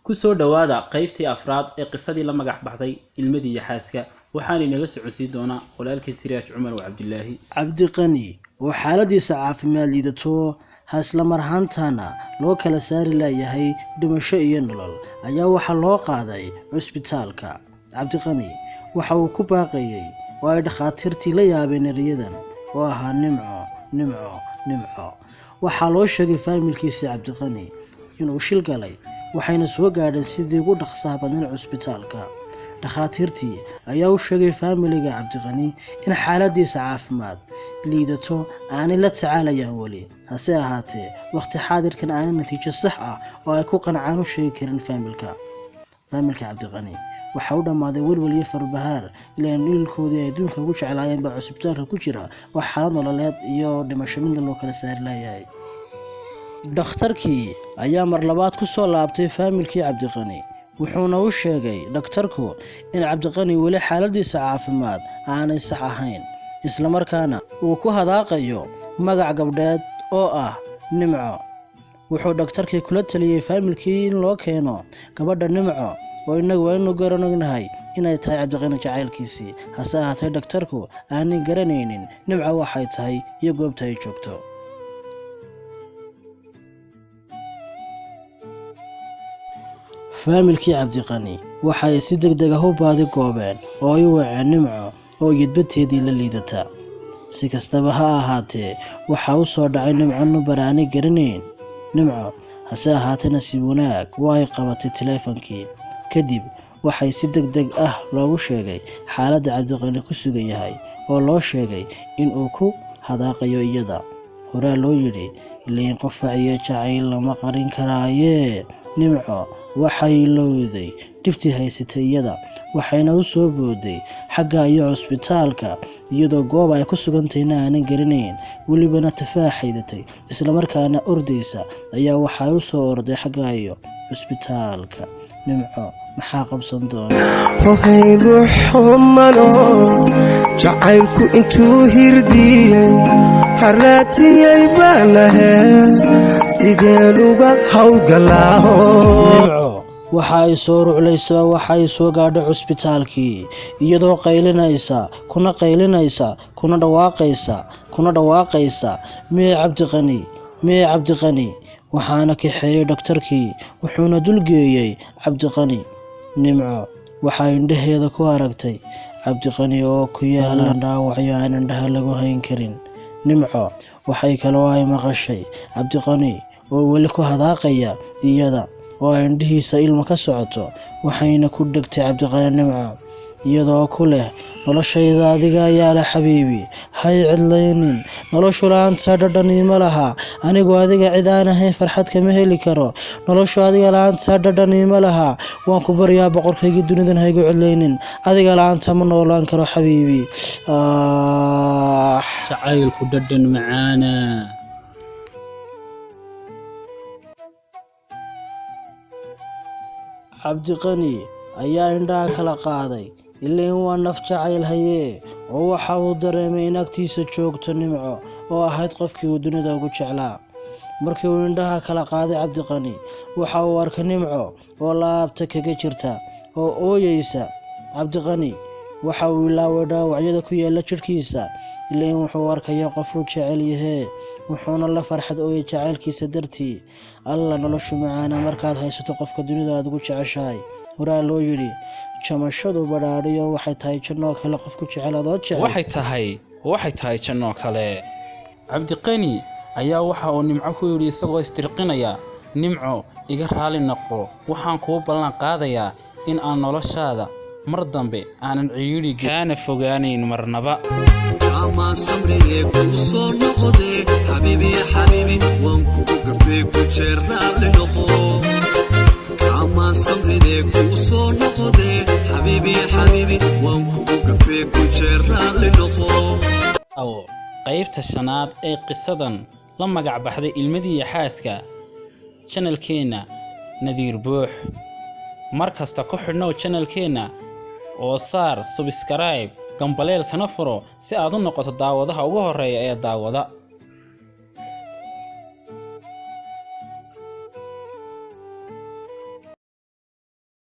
Ku soo dhowaada qaybtii afraad ee qisadii la magac baxday Ilmadii Yaxaaska. Waxaana inaga socodsiin doonaa walaalkii Siraaj Cumar oo Cabdilaahi. Cabdiqani oo xaaladiisa caafimaad liidato, ha isla mar ahaantaana loo kala saari laayahay dhimasho iyo nolol, ayaa waxaa loo qaaday cusbitaalka. Cabdiqani waxa uu ku baaqayay oo ay dhakhaatiirtii la yaabeen erayadan oo ahaa "Nimco, Nimco, Nimco." Waxaa loo sheegay faamilkiisii Cabdiqani inuu shil galay, waxayna soo gaadheen sidii ugu dhaqsaha badnaan cusbitaalka. Dhakhaatiirtii ayaa u sheegay faamiliga Cabdiqani in xaaladiisa caafimaad liidato, aanay la tacaalayaan weli, hase ahaatee waqti xaadirkan aanay natiijo sax ah oo ay ku qancaan u sheegi karin faamilka. Faamilka Cabdiqani waxaa u dhammaaday welwel iyo farbahaar, ilaan wiilkoodii ay adduunka ugu jeclaayeen baa cusbitaalka ku jira oo xaalad nololeed iyo dhimasho midna loo kala saari laayahay. Dhakhtarkii ayaa mar labaad ku soo laabtay faamilkii Cabdiqani, wuxuuna u sheegay dhakhtarku in Cabdiqani weli xaaladiisa caafimaad aanay sax ahayn, islamarkaana uu ku hadaaqayo magac gabdheed oo ah Nimco. Wuxuu dhakhtarkii kula taliyey faamilkii in loo keeno gabadha Nimco, oo innagu aynu garanognahay inay tahay Cabdiqani jacaylkiisii, hase ahaatee dhakhtarku aanay garanaynin Nimco waxay tahay iyo goobta ay joogto. Faamilkii Cabdiqani waxa ay si deg deg ah u baadi goobeen oo ay u waceen Nimco oo yidbateedii la liidata. Si kastaba ha ahaatee, waxaa u soo dhacay Nimco number aanay garanayn Nimco, hase ahaatee nasiib wanaag waa ay qabatay taleefankii. Kadib waxay si deg deg ah loogu sheegay xaaladda Cabdiqani ku sugan yahay, oo loo sheegay in uu ku hadaaqayo iyada. Horaa loo yidhi, ilayn qofac iyo jacayl lama qarin karaayee. Nimco waxay lowday dhibtii haysatay iyada, waxayna u soo booday xagga iyo cusbitaalka, iyadoo goob ay ku sugantayna aanan garanayn, welibana tafaaxaydatay islamarkaana ordaysa ayaa waxay u soo orday xagga iyo cusbitaalka. Nimco maxaa qabsan doona? Hohay ruuxumano jacaylku intuu hirdiyey haraatiyey baanahe, sideen uga hawgalaaho? Nimco waxa ay soo ruclaysaa, waxa ay soo gaadhay cusbitaalkii iyadoo qaylinaysa, kuna qaylinaysa, kuna dhawaaqaysa "Mee Cabdiqani, mee Cabdiqani?" Waxaana kaxeeyey dhakhtarkii, wuxuuna dulgeeyey Cabdiqani. Nimco waxaa indhaheeda ku aragtay Cabdiqani oo ku yaala dhaawacyo aan indhaha lagu hayn karin. Nimco waxay kaloo ay maqashay Cabdiqani oo weli ku hadaaqaya iyada oo ay indhihiisa ilmo ka socoto, waxayna ku dhegtay Cabdiqani Nimco, iyadoo ku leh "Noloshayda adiga ayaa leh, xabiibi, hay cidlaynin, noloshu la-aanta dhadhan iima laha, anigu adiga cid aan ahayn farxad kama heli karo, noloshu adiga la-aanta dhadhan iima laha, waan ku baryaa boqorkaygii dunidan, haygu cidlaynin, adiga la-aanta ma noolaan karo, xabiibi." Jacaylku dhadhan macaana. Cabdiqani ayaa indhaha kala qaaday, ileen waa naf jacayl hayee, oo waxa uu dareemay in agtiisa joogto Nimco oo ahayd qofkii uu dunida ugu jeclaa. Markii uu indhaha kala qaaday Cabdiqani, waxa uu arkay Nimco oo laabta kaga jirta oo ooyeysa. Cabdiqani waxa uu ilaaway dhaawacyada ku yaala jidhkiisa, ileen wuxuu arkaya qofuu jecel yahee, wuxuuna la farxad ooyay jacaylkiisa dartii. Alla, noloshu macaana markaad haysato qofka dunida aad ugu jeceshahay. Horaa loo yidhi, jamashadu badhaadhiyo waxay tahay jannoo kale qofku jecel adoo jecel. Waxay tahay jannoo kale. Cabdiqani ayaa waxa uu Nimco ku yidhi isagoo istirqinaya, "Nimco, iga raali noqo, waxaan kuu ballan qaadayaa in aan noloshaada mar dambe aanan cidhiidhi kaana fogaanayn marnaba." Kama samriye kuu soo noqode, xabiibi xabiibi, waan kugu gafee, ku jeer raalli noqo. Kama samride kuu soo noqode, xabiibi xabiibi, waan kugu gafee, ku jeer raalli noqo. Awo qaybta shanaad ee qisadan la magac baxday Ilmadii Yaxaaska, channelkeenna Nadiir Buux. Mar kasta ku xidhnow channelkeenna oo saar subscribe, gambaleelkana furo si aad u noqoto daawadaha ugu horreeya ee daawada.